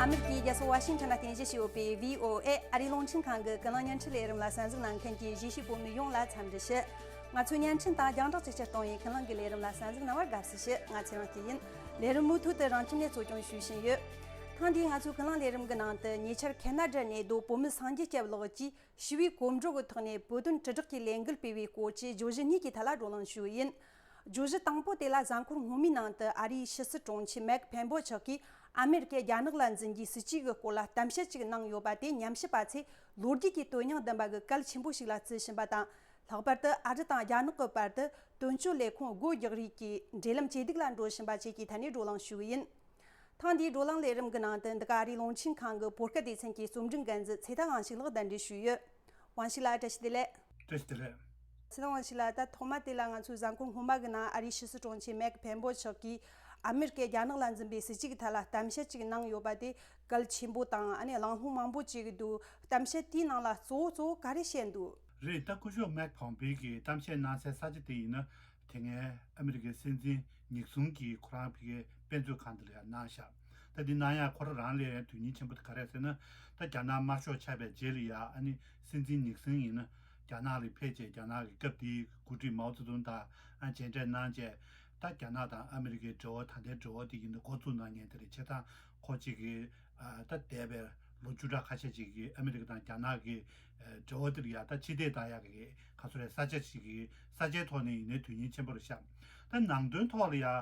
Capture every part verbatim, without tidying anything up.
ཨ་མེ་རི་ཀའི་རྒྱལ་ས་ཝ་ཤིང་ཊོན་ལ་རྟེན་གཞི་བྱས་ཡོད་པའི་བྷི་ཨོ་ཨེ་ཨ་རིའི་རླུང་འཕྲིན་ཁང་གི་ཀུན་གླེང་བརྙན་འཕྲིན་ལས་རིམ་ལ་གསན་གཟིགས་གནང་མཁན་གྱི་གཞིས་བྱེས་བོད་མི་ཡོངས་ལ་འཚམས་འདྲི་ཞུ། ང་ཚོའི་བརྙན་འཕྲིན་དང་རྒྱང་བསྒྲགས་ཅིག་ཅར་གཏོང་བའི་ཀུན་གླེང་གི་ལས་རིམ་ལ་གསན་གཟིགས་གནང་བར་དགའ་བསུ་ཞུ། ང་ཚེ་རིང་སྐྱིད་ཡིན། ལས་རིམ་མུ་མཐུད་དུ་རང་ཁྱིམ་ནས་གཙོ་སྐྱོང་ཞུ་བཞིན་ཡོད། ཐེངས་འདིའི་ང་ཚོའི་ཀུན་གླེང་ལས་རིམ་གྱི་ནང་དུ་ཉེ་ཆར་ཁེ་ན་ཌར་ནས་རྡོ་བོད་མི་སངས་རྒྱས་སྐྱབས་ལགས་ཀྱིས་ཞི་བའི་གོམ་བགྲོད་ཀྱི་ཐོག་ནས་བོད་དོན་དྲིལ་བསྒྲགས་ཀྱི་ལས་འགུལ་སྤེལ་བའི་སྐོར་གྱི་བརྗོད་གཞི་གཉིས་ཀྱི་ཐད་ལ་བགྲོ་གླེང་ཞུ་གི་ཡིན། བརྗོད་གཞི་དང་པོ་དེ་ལ་གཟའ་འཁོར་སྔོན་མའི་ནང་དུ་ཨ་རིའི་ཕྱི་སྲིད་དྲུང་ཆེ་མེག་ཕེམ་པོ་མཆོག་གིས་ཨ་མེ་རི་ཀས་རྒྱ་ནག་ལ་འཛིན་རྒྱུའི་སྲིད་ཇུས་ཀྱི་སྐོར་ལ་གཏམ་བཤད་ཅིག་གནང་ཡོད་པ་དེ་ཉམས་ཞིབ་པ་ཚོས་ལོ་རྒྱུས་ཀྱི་དོན་སྙིང་ལྡན་པ་གི་གལ་ཆེན་པོ་ཞིག་ལ་བརྩི་བཞིན་པ་དང་། ལྷག་པར་དུ་ཨ་རི་དང་རྒྱ་ནག་གི་བར་དུ་དོན་གཅོད་ལས་ཁུངས་སྒོ་རྒྱག་རེས་ཀྱི་འབྲེལ་ལམ་ཇེ་སྡུག་ལ་འགྲོ་བཞིན་པ་བཅས་ཀྱི་ཐད་ནས་བགྲོ་གླེང་ཞུ་གི་ཡིན། ཐེངས་འདིའི་བགྲོ་གླེང་ལས་རིམ་གྱི་ནང་དུ་འདི་ག་ཨ་རིའི་རླུང་འཕྲིན་ཁང་གི་བོད་སྐད་སྡེ་ཚན་གྱི་རྩོམ་སྒྲིག་འགན་འཛིན་ཚེ་ཐར་དབང་ཕྱུག་ལགས་གདན་འདྲེན་ཞུས་ཡོད། དབང་ཕྱུག་ལགས་བཀྲ་ཤིས་བདེ་ལེགས། བཀྲ་ཤིས་བདེ་ལེགས། ཚེ་ཐར་དབང་ཕྱུག་ལགས། ད་ཐོག་མ་དེ་ལ་ང་ཚོའི་གཟའ་འཁོར་སྔོན་མ་གི་ནང་ཨ་རིའི་ཕྱི་སྲིད་དྲུང་ཆེ་མེག་ཕེམ་པོ་མཆོག་གིས་ཨ་མེ་རི་ཀས་རྒྱ་ནག་ལ་འཛིན་པའི་སྲིད་ཇུས་ཀྱི་ཐད་ལ་གཏམ་བཤད་ཅིག་གནང་ཡོད་པ་དེ་གལ་ཆེན་པོ་དང་ཨ་ནི་གླེང་སློང་མང་པོ་བྱེད་ཀྱི་འདུག་གཏམ་བཤད་དེའི་ནང་ལ་གཙོ་བོ་གཙོ་བོ་ག་རེ་བཤད་འདུག་རེད། ད་སྐུ་ཞབས་མེག་ཕོམ་པེ་གིས་གཏམ་བཤད་གནང་སའི་ས་ཆ་དེ་ཡིན་ན། དེ་སྔའི་ཨ་མི་རི་ཀའི་སྲིད་འཛིན་ནིག་སོན་གྱིས་ཁོ་རང་ཕ་གིའི་དཔེ་མཛོད་ཁང་དེ་ལ་ཡང་གནང་ཤག་ད་འདི་གནང་ཡག་ཁོ་རང་རང་ལ་ཡང་དོན་སྙིང་ཆེན་པོ་དེ་ག་རེ་རེད་ཟེར་ན། ད་རྒྱ་ནག་དམར་ཤོག་ཆགས་པའི་རྗེས་ལ་ཡང་ཨ་ནི་སྲིད་འཛིན་ནིག་སོན་ཡིན་ན་རྒྱ་ནག་ལ་ཕེབས་བྱས། རྒྱ་ནག་གི་སྐབས་དེའི་འགོ་ཁྲིད་མའོ་ཙེ་ཏུང་དང་ཨ་མཇལ་འཕྲད་གནང་བྱས། ད་རྒྱ་ནག་དང་ཨ་མི་རི་ཀའི་འབྲེལ་བ། ད་ལྟའི་འབྲེལ་བ་དེ་ཡིན་ན་འགོ་བཙུགས་གནང་མཁན་དེ་རེད། བྱས་ཙང་ཁོ་གཅིག་གིས་ཨ་ད་འདས་པའི་ལོ་བཅུ་ཕྲག་ཁ་ཤས་ཅིག་གི་ཨ་མི་རི་ཀ་དང་རྒྱ་ནག་གི་ཨ་འབྲེལ་བ་དེ་ལ་ཡ་ད་ཕྱིར་ལྟ་བཏང་ཡག་གི་ག་ཚོད་རེད། ས་ཆ་ཞིག་གི་ས་ཆའི་ཐོག་ནས་ཡིན་ནའི་དོན་སྙིང་ཆེན་པོ་རེད་ཤག་ད་ནང་དོན་ཐོག་ལ་ཡ་ཨ་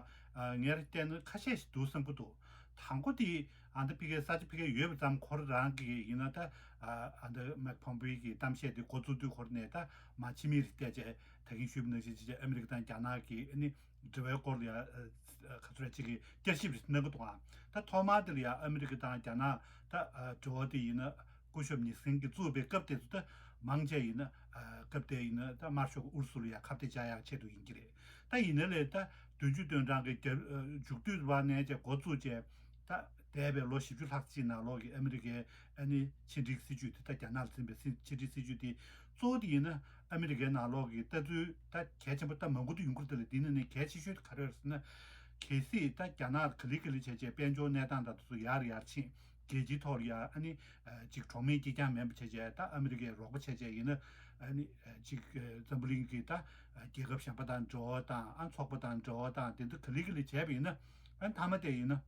ངས་བལྟས་ན་ཁ་ཤས་ཤིག་འདུག་བསམ་གྱི་འདུག་དང་པོ་དེ་ཨ་ད་ཕ་གིའི་ས་ཆ་ཕ་གིར་ཡོད་པ་ཙམ། ཁོ་རང་གི་ཡིན་ན་ད་ཨ་ཨ་ད་མེག་ཕོམ་པེ་གི་གཏམ་བཤད་དེ་འགོ་བཙུགས་དུས་ཁོ་རང་ནས་ད་མར་ཕྱི་མིག་རེ་བལྟས་བྱས། ད་གིན་ཞུས་པ་ནང་བཞིན་བྱས་བྱས་ཨ་མི་རི་ཀ་དང་རྒྱ་ནག་གི་ཨ་ནི་འབྲེལ་བའི་སྐོར་ལ་ཡ་ཨ་ག་ཚོད་རེད། ཅིག་གི་བསྐྱར་ཞིབ་རེ་གནང་གི་འདུག་ཨ་ད་ཐོག་མར་དེ་ལ་ཡ་ཨ་མི་རི་ཀ་དང་རྒྱ་ནག་ད་ཨ་འབྲེལ་བ་དེ་ཡིན་ན་སྐུ་ཞབས་ནིག་སོན་གྱིས་བཙུགས་པའི་སྐབས་དེ་ཚོ་ད་མང་ཆེ་ཡིན་ན་ཨ་སྐབས་དེ་ཡིན་ན་ད་དམར་ཤོག་གི་ཨུ་རུ་སུ་ལ་ཡ་ཁ་གཏད་བཅག་ཡག་ཆེད་དུ་ཡིན་གྱི་རེད། ད་ཡིན་ན་ལས་ད་བདུན་ཅུ་དོན་གྲངས་ཀྱི་རྒྱབ་ཨ་མཇུག་བསྡུ་བ་ནས་བྱས་འགོ་བཙུགས་བྱས། ད་འདས་པའི་ལོ་བཞི་བཅུ་ལྷག་ཅིག་ནང་ལོགས་ཀྱི་ཨ་མི་རི་ཀའི་ཨ་ནི་ཕྱི་འབྲེལ་སྲིད་ཇུས་དེ། ད་རྒྱ་ནག་ལ་འཛིན་པའི་སྲིད་ཕྱི་འབྲེལ་སྲིད་ཇུས་དེ་གཙོ་བོ་དེ་ཡིན་ན་ཨ་མི་རི་ཀའི་ནང་ལོགས་ཀྱི་ལྟ་ཚུལ་ད་གལ་ཆེན་པོ་ད་མང་པོ་དེ་ཡོང་གི་རེད། དེ་ལས་འདི་ནས་ནས་གལ་ཆེ་ཤོས་དེ་ག་རེ་རེད་ཟེར་ན། གལ་སྲིད་ད་རྒྱ་ནག་ག་ལེ་ག་ལེ་བྱས་བྱས་དཔལ་འབྱོར་གནས་སྟངས་དང་དེ་ཚོ་ཡར་ཡར་ཕྱིན། རྒྱལ་སྤྱིའི་ཐོག་ལ་ཡ་ཨ་ནི་ཅིག་གྲོགས་མེད་སྐྱིད་རྐྱང་མེད་པ་བྱས་བྱས། ད་ཨ་མི་རི་ཀའི་རོགས་པ་བྱས་བྱས་ཡིན་ན་ཨ་ནི་ཅིག་འཛམ་བུ་གླིང་གི་ད་རྒྱལ་ཁབ་གཞན་པ་དང་འབྲེལ་བ་དང་། ཨ་ཚོགས་པ་དང་འབྲེལ་བ་དང་དེ་ཚོ་ག་ལེ་ག་ལེ་བྱས་པ་ཡིན་ན། ཨ་མཐའ་མ་དེ་ཡིན་ན།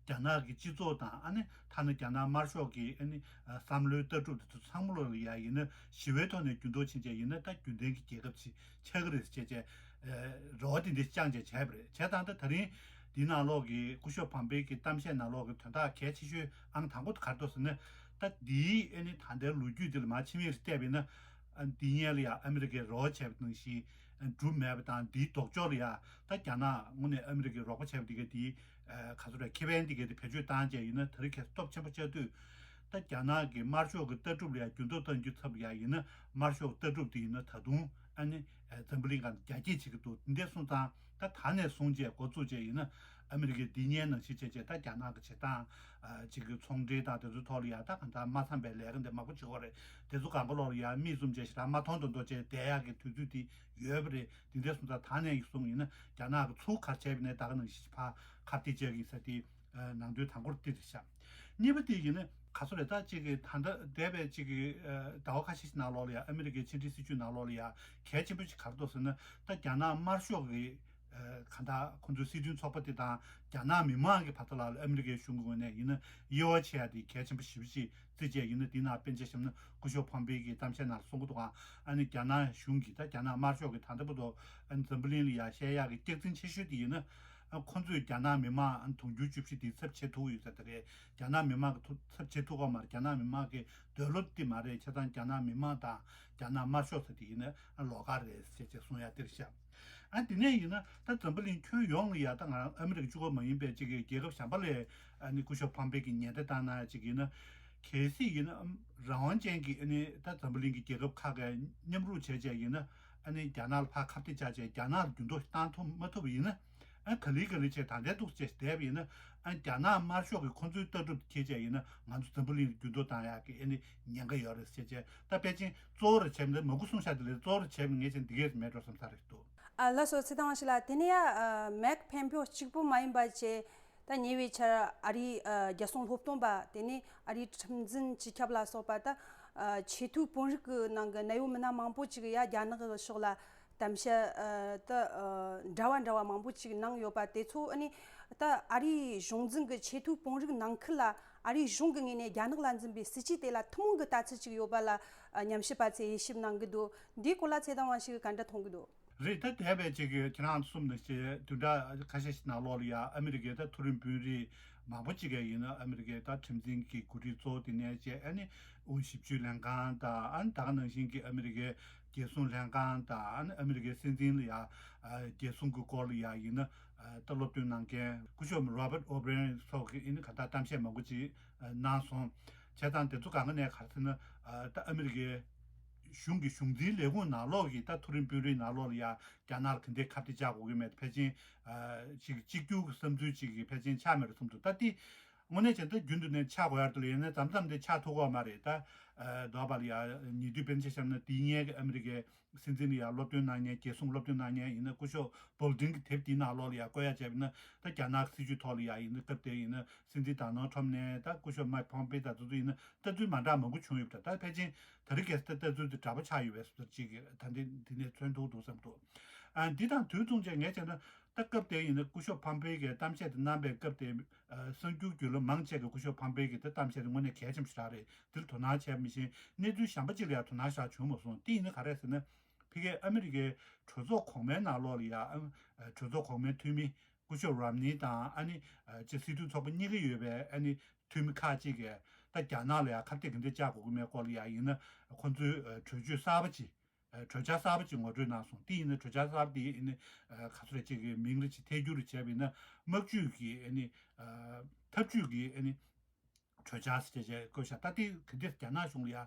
རྒྱ་ནག་གི་སྤྱི་ཚོགས་དང་། ཨ་ནི་ཐ་ན་རྒྱ་ནག་དམར་ཤོག་གི་ཨ་ནི་ཨ་བསམ་བློའི་ལྟ་གྲུབ་དེ་ཚོ་ཚང་མ་ལོག་ལ་ཡ་ཡིན་ན་ཞི་བའི་ཐོག་ནས་འགྱུར་ལྡོག་ཕྱིན་བྱས་ཡིན་ན་ད་རྒྱུན་ལྡན་གྱི་རྒྱལ་ཁབ་ཅིག་ཆགས་ཀྱི་རེད་ཟེར་བྱས་བྱས། ཨ་རེ་བ་དེ་འདྲ་བཅངས་བྱས་བྱས་པ་རེད། བྱས་ཙང་ད་ད་རིང་འདི་ནང་ལོགས་ཀྱི་སྐུ་ཞབས་ཕོམ་པེ་གི་གཏམ་བཤད་ནང་ལོགས་ཀྱི་དོན་དག་གལ་ཆེ་ཤོས་ཨང་དང་པོ་དེ་ག་རེ་འདུག་ཟེར་ན། ད་འདིའི་ཨ་ནི་ད་ལྟའི་ལོ་རྒྱུས་འདི་ལ་མར་ཕྱི་མིག་རེ་བལྟས་པ་ཡིན་ན། ཨ་འདི་སྔོན་ལ་ཡ་ཨ་མི་རི་ཀས་རེ་བ་བྱས་པ་ནང་བཞིན་འགྲུབ་མེད་པ་དང་། འདིའི་ལྡོག་ཕྱོགས་ལ་ཡ་ད་རྒྱ་ནག་དངོས་གནས་ཨ་མི་རི་ཀས་རོགས་པ་བྱས་པ་འདི་ག་དེའི་ཨ་ག་ཚོད་རེད། ཁེ་ཕན་འདི་ག་དེ་བེད་སྤྱོད་བཏང་བྱས་ཡིན་ན་ད་རེས་ཁ་སྟོབས་ཆེན་པོ་ཆགས་དུས། ད་རྒྱ་ནག་གི་དམར་ཤོག་གི་ལྟ་གྲུབ་ལ་ཡ་འགྱུར་ལྡོག་གཏང་རྒྱུའི་ཚབ་ལ་ཡ་ཡིན་ན་དམར་ཤོག་ལྟ་གྲུབ་འདི་ཡིན་ན་ད་དུང་ཨ་ནི་ཨ་འཛམ་བུ་གླིང་སྒང་རྒྱ་སྐྱེད་བྱེད་ཀྱི་འདུག་འདི་འདྲ་སོང་ཙང་ད་ད་ནས་བཟུང་བྱས་འགོ་བཙུགས་བྱས་ཡིན་ན་ཨ་མི་རི་ཀས་འདི་སྔོན་ནང་བཞིན་བྱས་བྱས་ད་རྒྱ་ནག་གི་བྱེད་སྟངས་ཨ་ཅིག་གི་ཚོང་འབྲེལ་དང་དེ་ཚོའི་ཐོག་ལ་ཡ་ད་གང་ལྟར་མ་འཚམ་པའི་ལས་ཀ་འདི་མང་པོ་བྱེད་ཀྱི་ཡོད་རེད། དེ་ཚོ་སྒང་ག་ལོག་ལ་ཡ་མིག་བཙུམ་བྱས་ཞེ་དྲག་མ་མཐོང་མདོག་མདོག་བྱས་བསྡད་ཡག་གི་དུས་ཚོད་དེ་ཡོད་པ་རེད། འདི་འདྲ་སོང་ཙང་ད་ནས་བཟུང་ཡིན་ན་རྒྱ་ནག་གིས་ཚུར་ག་རེ་བྱས་པ་ཡིན་ནའི་ད་ག་ནང་བཞིན་ཕར་ཁ་གཏད་བཅག་གི་ཡིན་ཟེར་དེ་ནང་དོན་དང་པོར་དེ་རེད་ཤག་གཉིས་པ་དེ་ཡིན་ན་ག་ཚོད་རེད། ད་ཅིག་གི་ད་ལྟ་འདས་པའི་ཅིག་གི་ཟླ་བ་ཁ་ཤས་ཤིག་ནང་ལོགས་ལ་ཡ་ཨ་མི་རི་ཀའི་ཕྱི་འབྲེལ་སྲིད་ཇུས་ནང་ལོགས་ལ་ཡ་གལ་ཆེན་པོ་ཞིག་ག་རེ་འདུག་ཟེར་ན། ད་རྒྱ་ནག་དམར་ཤོག་གི་གང་ལྟར་ཁོང་ཚོའི་སྲིད་དོན་ཚོགས་པ་དེ་དང་རྒྱ་ནག་མི་མང་གི་བར་དུ་ལ་ཨ་མི་རི་ཀའི་གཞུང་གི་ངོས་ནས་ཡིན་ན་དབྱེ་བ་ཕྱེ་ཡ་དེ་གལ་ཆེན་པོ་ཞེ་པོ་ཅིག་བརྩི་བྱས་ཡིན་ན། དེའི་ནང་དཔེར་ན་ཆ་བཞག་ན་སྐུ་ཞབས་ཕོམ་པེ་གིས་གཏམ་བཤད་ནང་ལ་གསུང་གི་འདུག་ག་ཨ་ནི་རྒྱ་ནག་གཞུང་གིས་ད་རྒྱ་ནག་དམར་ཤོག་གིས་ད་ལྟ་བར་དུ་ཨ་ནི་འཛམ་བུ་གླིང་ལ་ཡ་བཤད་ཡག་གི་སྐྱག་རྫུན་ཆེ་ཤོས་དེ་ཡིན་ན། ཨ་ཁོང་ཚོས་རྒྱ་ནག་མི་མང་ཨ་ནི་དུང་ཕྱུར་བཅུ་བཞི་དེ་ཚབ་བྱེད་ཐུབ་ཀྱི་ཡོད་ས་དེ་རེད། རྒྱ་ནག་མི་མང་གི་ཐུ་ཚབ་བྱེད་ཐུབ་ཀྱི་མ་རེད། རྒྱ་ནག་མི་མང་གི་འདོད་བློ་དེ་མ་རེད། བྱས་ཙང་རྒྱ་ནག་མི་མང་དང་རྒྱ་ནག་དམར་ཤོག་ཟེར་དེ་ཡིན་ན་ཨ་ལོགས་ཀ་རེད་ཟེར་བྱས་གསུང་ཡ་དེ་རེད་ཤག་ཨ་དེ་ནས་ཡིན་ན་ད་འཛམ་བུ་གླིང་ཁྱོན་ཡོངས་ལ་ཡ་ད་ང་རང་ཨ་མི་རི་ཀ་གཅིག་པོ་མ་ཡིན་པའི་ཅིག་གི་རྒྱལ་ཁབ་གཞན་པ་ལ་ཨ་ནི་སྐུ་ཞབས་ཕོམ་པེ་གིས་ཉེན་བརྡ་བཏང་གནང་ཡ་ཅིག་ཡིན་ན། གལ་སྲིད་ཡིན་ན་ཨམ་རང་དབང་ཅན་གྱི་ཨ་ནི་ད་འཛམ་བུ་གླིང་གི་རྒྱལ་ཁབ་ཁག་གིས་མཉམ་རུབ་བྱས་བྱས་ཡིན་ན། ཨ་ནི་རྒྱ་ནག་ལ་ཕར་ཁ་གཏད་བཅག་བྱས་རྒྱ་ནག་ལ་འགྱུར་ལྡོག་བཏང་ཐུབ་མ་ཐུབ་པ་ཡིན་ན། ཨ་ག་ལེ་ག་ལེ་བྱས་ད་ལྟའི་འདུག་བྱས་བསྡད་པ་ཡིན་ན། ཨ་རྒྱ་ནག་དམར་ཤོག་གིས་ཁོང་ཚོའི་ལྟ་གྲུབ་དེ་འཁྱེར་བྱས་ཡིན་ན་ང་ཚོ་འཛམ་བུ་གླིང་ལ་འགྱུར་ལྡོག་བཏང་ཡག་གི་ཨ་ནི་ཉེན་ཁ་ཡོད་རེད་ཟེར་བྱས། ད་ཕལ་ཆེར་གཙོ་བོ་རེ་བྱས་པ་ན་མ་གུ་གསུང་ཤག་དེ་ལས་གཙོ་བོ་རེ་བྱས་པ་ངས་བྱས་འདི་གས་མེད་འགྲོ་བསམ་ས་རེད་འདུག་ཨ་ལགས་སོ། ཚེ་ཐར་དབང་ཕྱུག་ལགས། དེ་ནས་ཡ་མེག་ཕེམ་པོ་གཅིག་པུ་མ་ཡིན་པ་བྱས། ད་ཉེ་བའི་ཆར་ཨ་རིའི་ཨ་རྒྱལ་སྲུང་སློབ་སྟོན་པ་དེ་ནས་ཨ་རིའི་ཁྲིམས་འཛིན་སྤྱི་ཁྱབ་ལ་སོགས་པ་ད་ཨ་ཆེས་མཐོའི་དཔོན་རིགས་ཀྱི་ནང་གི་གནད་ཡོད་མི་སྣ་མང་པོ་ཅིག་ཡ་རྒྱ་ནག་གི་ཕྱོགས་ལ་གཏམ་བཤད་ཨ་ད་ཨ་འདྲ་བ་འདྲ་བ་མང་པོ་ཅིག་གནང་ཡོད་པ་དེ་ཚོ་ཨ་ནི་ད་ཨ་རིའི་གཞུང་འཛིན་གྱི་ཆེས་མཐོའི་དཔོན་རིགས་ནང་ཁུལ་ལ་ཨ་རིའི་གཞུང་གི་ངོས་ནས་རྒྱ་ནག་ལ་འཛིན་པའི་སྲིད་ཇུས་དེ་ལ་ཐུན་མོང་གི་ལྟ་ཚུལ་ཅིག་ཡོད་པ་ལ་ཨ་ཉམས་ཞིབ་པ་ཚོས་དབྱེ་ཞིབ་གནང་གི་འདུག་འདིའི་སྐོར་ལ་ཚེ་བརྟན་དབང་ཕྱུག་གིས་ག་འདྲ་མཐོང་གི་འདུག་རེད། ད་འདས་པའི་ཅིག་གི་ཁྱེད་རང་གསུམ་ནས་ཅིག་བདུན་ཕྲག་ཁ་ཤས་ཤིག་ནང་ལོགས་ལ་ཡ་ཨ་མི་རི་ཀའི་ད་མཐོ་རིམ་དཔོན་རིགས་མང་པོ་ཅིག་ག་ཡིན་ན་ཨ་མི་རི་ཀའི་ད་ཁྲིམས་འཛིན་གྱི་འགོ་ཁྲིད་གཙོ་བོ་དེ་ནས་བཅས་ཨ་ནི་དབུས་ཞིབ་དཔྱོད་ལྷན་ཁང་དང་ཨ་ནི་ད་ག་ནང་བཞིན་གྱི་ཨ་མི་རི་ཀའི་རྒྱལ་སྲུང་ལྷན་ཁང་དང་ཨ་ནི་ཨ་མི་རི་ཀའི་སྲིད་འཛིན་ལ་ཡ་རྒྱལ་སྲུང་གི་སྐོར་ལ་ཡ་ཡིན་ན་ད་སློབ་སྟོན་གནང་མཁན་སྐུ་ཞབས་Robert O'Brien་སོགས་ཀྱིས་ཨ་ནི་ག་ད་གཏམ་བཤད་མང་པོ་ཅིག་གནང་སོང་། བྱས་ཙང་དེ་ཚོ་གང་ག་ནས་ག་རེ་ཟེར་ན་ད་ཨ་མི་རི་ཀའི་གཞུང་གི་གཞུང་འཛིན་ལས་ཁུངས་ནང་ལོགས་ཀྱི་ད་མཐོ་རིམ་དཔོན་རིགས་ནང་ལོགས་ལ་ཡ་རྒྱ་ནག་ལ་ག་འདྲའི་ཁ་གཏད་བཅག་དགོས་ཀྱི་མེད་ཕལ་ཆེར་ཅིག་གཅིག་གྱུར་གྱི་བསམ་ཚུལ་ཅིག་གི་ཕལ་ཆེར་ཆགས་མེད་རུ་སོང་འདུག་ད་དེ་དངོས་གནས་བྱས་ན་ད་རྒྱུན་དུ་ནས་ཆགས་དགོས་ཡ་རེད་འདུག་ལ་ཡིན་ན་མཚམས་མཚམས་དེ་ཆགས་ཐུབ་ཀྱི་ཡོད་མ་རེད། ད་ཨ་འདོད་པ་ལ་ཡ་ཉེ་དུས་དཔེར་ན་ཆ་བཞག་ན་དེའི་སྔའི་གི་ཨ་མི་རི་ཀའི་སྲིད་འཛིན་ལ་ཡ་སློབ་སྟོན་གནང་མཁན་རྒྱལ་སྲུང་སློབ་སྟོན་གནང་མཁན་ཡིན་ན་སྐུ་ཞབས་Bolton་གི་དེབ་དེའི་ནང་ལོགས་ལ་ཡ་བཀོད་ཡ་བྱས་པ་ཡིན་ན་ད་རྒྱ་ནག་སྲིད་བྱུས་ཐོག་ལ་ཡ་ཡིན་ན་སྐབས་དེ་ཡིན་ན་སྲིད་འཛིན་Donald Trump་ནས་ད་སྐུ་ཞབས་Mike Pompeo་དང་དེ་ཚོ་ཡིན་ན་ལྟ་ཚུལ་མ་འདྲ་མང་པོ་བྱུང་ཡོད་པ་འདྲ། ད་ཕལ་ཆེར་དེ་རིང་ཁ་སང་ད་ལྟ་ཚུལ་དེ་འདྲ་པོ་ཆགས་ཡོད་པའི་བཟོ་འདྲ་ཅིག་གི་ད་འདི་འདི་ནས་མཚོན་ཐུབ་འདུག་བསམ་འདུག་ཨ་འདི་དང་དུས་མཚུངས་བྱས་ངས་བྱས་ན་ད་སྐབས་དེ་ཡིན་ན་སྐུ་ཞབས་Pompeo་གིས་གཏམ་བཤད་དེ་གནང་པའི་སྐབས་དེ་ཨ་གསར་འགྱུར་བརྒྱུད་ལམ་མང་ཆེ་གིས་སྐུ་ཞབས་Pompeo་གི་ད་གཏམ་བཤད་དེ་དངོས་གནས་གལ་ཆེན་པོ་ཞིག་རེད། འདིར་དོ་སྣང་བྱས་མི་ཤེས། གནས་ཚུལ་གཞན་པ་ཅིག་ལ་ཡང་དོ་སྣང་ཞེ་དྲག་བྱུང་མ་སོང་། དེ་ཡིན་ན་ག་རེ་ཟེར་ན་ཕ་གིའི་ཨ་མི་རི་ཀའི་གྲོས་ཚོགས་གོང་མའི་ནང་ལོགས་ལ་ཡང་ཨ་གྲོས་ཚོགས་གོང་མའི་འཐུས་མི་སྐུ་ཞབས་Romney་དང་ཨ་ནི་ཅིག་སྲིད་དོན་ཚོགས་པ་གཉིས་ཀ་ཡོད་པའི་ཨ་ནི་འཐུས་མི་ཁག་ཅིག་གིས་ད་རྒྱ་ནག་ལ་ཡང་ཁ་གཏད་ག་འདྲ་བཅག་དགོས་ཀྱི་མེད་སྐོར་ལ་ཡང་ཡིན་ན་ཁོང་ཚོས་གྲོས་ཆོད་གསར་པ་ཅིག་གྲོས་འཆར་གསར་པ་ཅིག་ངོ་སྤྲོད་གནང་སོང་། དེ་ཡིན་ན་གྲོས་འཆར་གསར་པ་དེ་ཡིན་ན་ག་ཚོད་རེད་ཅིག་གི་མིང་རེ་ཅིག་ཐད་སྒྱུར་རེ་བྱས་པ་ཡིན་ན་དམག་ཇུས་ཀྱི་ཨ་ནི་ཐབས་ཇུས་ཀྱི་ཨ་ནི་གྲོས་འཆར་ཟེར་བྱས་བཀོད་བཞག་ད་དེ་ག་འདྲས་རྒྱ་ནག་གཞུང་ལ་ཡ་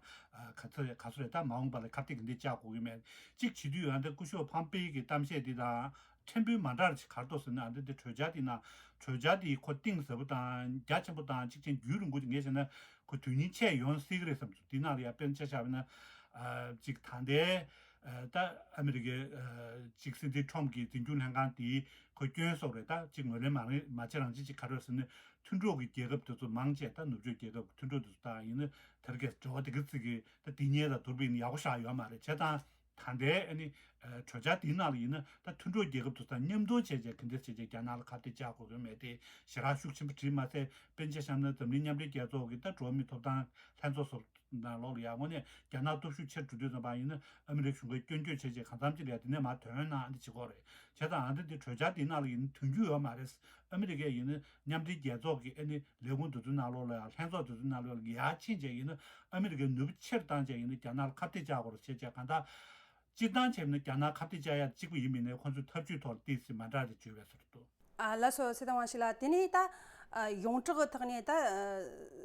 ག་ཚོད་རེད་ག་ཚོད་རེད། ད་མ་འོངས་པ་ལ་ཁ་གཏད་ག་འདྲས་བཅག་དགོས་ཀྱི་མེད་ཅིག་བྱེད་དུས་ཡང་ད་སྐུ་ཞབས་Pompeo་གི་གཏམ་བཤད་འདི་དང་ཕྲན་བུ་མ་འདྲ་ར་ཅིག་ག་རེ་འདུག་ཟེར་ན་ཨ་འདི་འདི་གྲོས་འཆར་འདི་ན་གྲོས་འཆར་འདི་ཁོ་གཏིང་ཟབ་པོ་དང་རྒྱ་ཆེན་པོ་དང་ཅིག་ཅན་རྒྱུན་རིང་པོ་ཅིག་ངས་བྱས་ན་ཁོ་དོན་སྙིང་ཆེ་ཡོང་སྲིད་ཀྱི་རེད་བསམ་སོང་། འདི་ནང་ལ་ཡ་དཔེར་ན་ཆ་བཞག་པ་ན་ཨ་ཅིག་ད་ལྟའི་ཨ་ད་ཨ་མི་རི་ཀའི་ཨ་ཅིག་སྲིད་འཛིན་Trump་གི་འཛིན་སྐྱོང་ལྷན་ཁང་དེའི་ཁོ་སྐྱོན་སོགས་རེད། ད་ཅིག་ངོས་ལེན་མ་རེད་མ་བྱེད་རང་བྱེད་ཅིག་ག་རེ་ཟེར་ན་མཐུན་གྲོགས་ཀྱི་རྒྱལ་ཁབ་དེ་ཚོ་མང་ཆེ་ད་ནུབ་ཕྱོགས་རྒྱལ་ཁབ་མཐུན་གྲོགས་དེ་ཚོ་དང་ཡིན་ན་དེར་གས་འབྲེལ་བ་དེ་ག་ཚིག་གི་ད་དེ་ཉེ་ལ་བསྡུར་བ་ཡིན་ན་ཡག་པོ་ཞེ་དྲག་ཡོད་མ་རེད། བྱས་ཙང་ད་ལྟའི་ཨ་ནི་ཨ་གྲོས་འཆར་དེའི་ནང་ལ་ཡིན་ན་ད་མཐུན་གྲོགས་རྒྱལ་ཁབ་དེ་ཚོ་དང་མཉམ་དུ་བྱས་བྱས་ག་འདྲས་བྱས་བྱས་རྒྱ་ནག་ལ་ཁ་གཏད་བཅག་དགོས་ཀྱི་མེད་དེ་ཞེ་དྲག་ཤུགས་ཆེན་པོ་བྲིས་མ་ཚད་དཔེར་ན་ཆ་བཞག་ན་འཛམ་གླིང་མཉམ་འབྲེལ་རྒྱལ་ཚོགས་ཀྱི་ད་འགྲོ་བ་མིའི་ཐོབ་ཐང་ལྷན་ཚོགས་སོགས་ནང་ལོགས་ལ་ཡང་དངོས་གནས་རྒྱ་ནག་སྟོབས་ཤུགས་ཆེར་འགྲོ་དུས་ཙམ་པ་ཡིན་ན་ཨ་མི་རི་ཀ་གཞུང་གིས་སྐྱོན་བརྗོད་བྱས་བྱས་གང་འཚམ་ཅིག་ལ་ཡ་དེ་ནས་མར་དོན་གནང་འདི་བྱེད་ཀྱི་ཡོད་རེད། བྱས་ཙང་ཨ་འདི་འདི་གྲོས་འཆར་འདིའི་ནང་ལ་ཡིན་ན་དོན་རྒྱུ་ཡོད་མ་རེད། ཨ་མི་རི་ཀས་ཡིན་ན་མཉམ་འབྲེལ་རྒྱལ་ཚོགས་ཀྱི་ཨ་ནི་ལས་ཁུངས་དེ་ཚོའི་ནང་ལོགས་ལ་ཡང་ལྷན་ཚོགས་དེ་ཚོའི་ནང་ལོགས་ལ་ཡར་ཕྱིན་བྱས་ཡིན་ན་ཨ་མི་རི་ཀའི་ནུས་པ་ཆེར་བཏང་བྱས་ཡིན་ན་རྒྱ་ནག་ལ་ཁ་གཏད་བཅག་དགོས་རེད་བྱས་བྱས་གང་ལྟར་སྤྱིར་བཏང་བྱས་ན་རྒྱ་ནག་ཁ་གཏད་བཅག་ཡ་གཅིག་པུ་ཡིན་མིན་ནས་ཁོང་ཚོའི་ཐབས་ཇུས་ཐོག་ཏོག་ཙམ་མ་འདྲ་རེ་བརྗོད་པའི་ཟེར་འདུག་ཨ་ལགས་སོ་ཚེ་བརྟན་དབང་ཕྱུག་ལགས། དེ་ནས་ད་ཨ་ཡོངས་གྲགས་ཀྱི་ཐོག་ནས་ད་ཨ་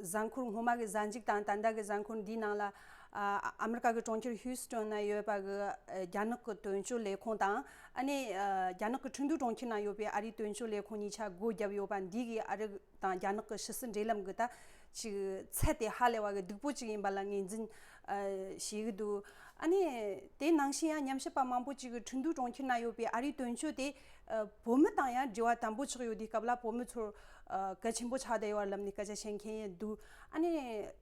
གཟའ་འཁོར་སྔོན་མ་གི་གཟའ་མཇུག་དང་ད་ལྟ་གི་གཟའ་འཁོར་འདིའི་ནང་ལ་ཨ་ཨ་མི་རི་ཀ་གི་གྲོང་ཁྱེར་ཧིའུ་སི་ཊོན་ན་ཡོད་པ་གི་ཨ་རྒྱ་ནག་གི་དོན་གཅོད་ལས་ཁུངས་དང་ཨ་ནི་ཨ་རྒྱ་ནག་གི་ཁྲིན་ཏུའུ་གྲོང་ཁྱེར་ན་ཡོད་པའི་ཨ་རིའི་དོན་གཅོད་ལས་ཁུངས་གཉིས་ཆ་སྒོ་བརྒྱབ་ཡོད་པ་འདི་གི་ཨ་རི་དང་རྒྱ་ནག་གི་ཕྱི་སྲིད་འབྲེལ་ལམ་གི་ད་ཅིག་ཚད་དེ་ཧ་ལས་པ་གི་སྡུག་པོ་ཅིག་ཡིན་པ་ལ་ངོས་འཛིན་ཨ་བྱེད་གི་འདུག་ཨ་ནི་དེ་ནང་བཞིན་ཡང་ཉམས་ཞིབ་པ་མང་པོ་ཅིག་གིས་ཁྲིན་ཏུའུ་གྲོང་ཁྱེར་ན་ཡོད་པའི་ཨ་རིའི་དོན་གཅོད་དེ་ཨ་བོད་མི་དང་ཡང་འབྲེལ་བ་དམ་པོ་ཆགས་ཡོད་དུས་སྐབས་ལ་བོད་མི་ཚོར་ཨ་གལ་ཆེན་པོ་ཆགས་བསྡད་ཡོད་པ་ལབ་ནས་སྐད་ཆ་བཤད་མཁན་ཡང་འདུག་ཨ་ནི་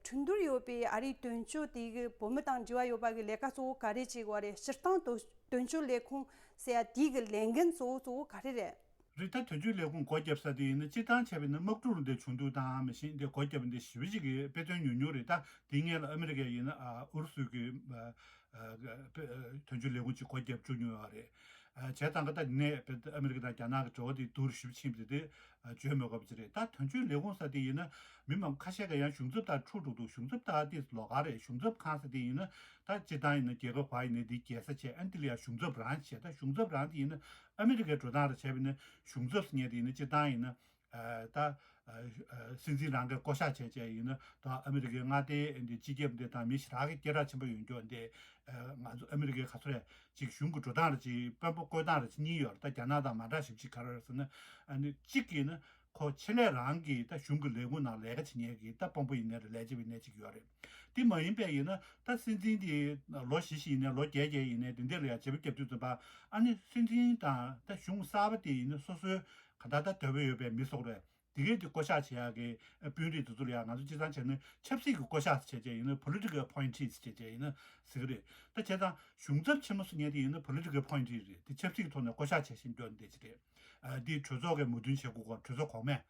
ཁྲིན་ཏུའུར་ཡོད་པའི་ཨ་རིའི་དོན་གཅོད་དེ་གིས་བོད་མི་དང་འབྲེལ་བ་ཡོད་པ་གི་ལས་ཀ་གཙོ་བོ་ག་རེ་བྱེད་དགོས་རེད། སྤྱིར་བཏང་དོ་དོན་གཅོད་ལས་ཁུངས་ཟེར་ཡ་དེ་གི་ལས་འགན་གཙོ་བོ་གཙོ་བོ་ག་རེ་རེད། རེད། ད་དོན་གཅོད་ལས་ཁུངས་སྒོ་བརྒྱབ་ས་དེ་ཡིན་ན་སྤྱིར་བཏང་བྱས་པ་ཡིན་ན་དམག་འཁྲུག་འདི་བྱུང་དུས་དང་མི་ཤེས་འདི་སྒོ་བརྒྱབ་འདི་ཞེ་པོ་ཅིག་གི་དཔེ་སྟོན་ཉུང་ཉུང་རེད། ད་དེ་སྔོན་ལ་ཨ་མི་རི་ཀ་ཡིན་ན་ཨ་ཨུ་རུ་སུ་གི་ཨ་ཨ་དཔེ་ཨ་དོན་གཅོད་ལས་ཁུངས་ཅིག་སྒོ་བརྒྱབ་བཅུག་མྱོང་ཡོད་རེད། ཨ་བྱས་ཙང་གི་ད་དེ་ནས་དཔེ་ཨ་མི་རི་ཀ་དང་རྒྱ་ནག་གི་འབྲེལ་བ་དེ་སྡུག་རུ་ཞེ་པོ་ཕྱིན་པ་དེ་དེ་ཨ་བརྗོད་མི་དགོས་པ་ཅིག་རེད། ད་དོན་གཅོད་ལས་ཁུངས་ཟེར་དེ་ཡིན་ན་མི་མང་ཁ་ཤས་ཀ་ཡང་གཞུང་ཚབ་དང་འཁྲུག་འགྲོ་འདུག་གཞུང་ཚབ་ད་དེ་ལོགས་ཀ་རེད། གཞུང་ཚབ་ཁང་ཟེར་དེ་ཡིན་ན་ད་སྤྱིར་བཏང་ཡིན་ན་རྒྱལ་ཁབ་བ་ཡིན་ན་དེའི་རྒྱལ་ས་བྱས། ཨ་ནི་དེ་ལ་ཡང་གཞུང་ཚབ་རང་བྱས། ད་གཞུང་ཚབ་རང་དེ་ཡིན་ན་ཨ་མི་རི་ཀའི་འགྲོ་སྟངས་རེ་བྱས་པ་ཡིན་ན་གཞུང་ཚབ་ཟེར་མཁན་དེ་ཡིན་ན་སྤྱིར་བཏང་ཡིན་ན་ཨ་ད་ཨ་ཨ་སྲིད་འཛིན་རང་གིས་བསྐོ་བཞག་བྱས་བྱས་ཡིན་ན་ད་ཨ་མི་རི་ཀའི་མངའ་སྡེ་འདི་སྤྱི་ཁྱབ་འདི་དང་མི་ཞེ་དྲག་གི་སྐད་གྲགས་ཆེན་པོ་ཡོད་མཁན་འདི་ཨ་ང་ཚོ་ཨ་མི་རི་ཀའི་ག་ཚོད་རེད་ཅིག་གཞུང་གི་འགྲོ་སྟངས་རེ་ཅིག་དཔོན་པོ་བསྐོ་སྟངས་རེ་ཅིག་གཉིས་ཡོད་རེད། ད་རྒྱ་ནག་དང་མ་འདྲ་ཞིག་ཅིག་ག་རེ་རེད་ཟེར་ན་ཨ་ནི་གཅིག་ཡིན་ན། ཁོ་ཆེད་ལས་རང་གིས་ད་གཞུང་གི་ལས་ཁུངས་ནང་ལས་ཀ་བྱེད་མཁན་གྱི་ད་དཔོན་པོ་ཡིན་ནའི་རེད། ལས་བྱེད་པ་ཡིན་ནའི་ཅིག་ཡོད་རེད། དེ་མ་ཡིན་པའི་ཡིན་ན་ད་སྲིད་འཛིན་དེ་ལོ་བཞི་བཞི་ཡིན་ནའི་ལོ་བརྒྱད་བརྒྱད་ཡིན་ནའི་དེ་འདྲ་ལ་ཡང་བྱེད་པ་བརྒྱབ་དུས་ཙམ་པ་ཨ་ནི་སྲིད་འཛིན་དང་ད་གཞུང་གསར་པ་དེ་ཡིན་ན་སོ་སོའི་ག་ད་ད་འདོད་པ་ཡོད་པའི་མི་སོགས་རེད། དེ་གའི་དེ་བསྐོ་བཞག་བྱེད་ཡག་གི་དཔོན་རིགས་དེ་ཚོ་ལ་ཡང་ང་ཚོ་སྤྱིར་བཏང་བྱས་ན་ཆབ་སྲིད་ཀྱི་བསྐོ་བཞག་བྱས་བྱས་ཡིན་ན། political appointees བྱས་བྱས་ཡིན་ན་ཟེར་གི་རེད། ད་བྱས་ཙང་གཞུང་ཚབ་ཆེན་མོ་སུ་ཉན་དེ་ཡིན་ན་political appointee རེད། དེ་ཆབ་སྲིད་ཀྱི་ཐོག་ནས་བསྐོ་བཞག་བྱས་ཤིང་སྐྱོན་འདེད་ཅིག་རེད། ཨ་འདི་གྲོས་ཚོགས་ཀྱི་མོས་མཐུན་བྱེད་དགོས་སྐོར། གྲོས་ཚོགས་གོང་མས།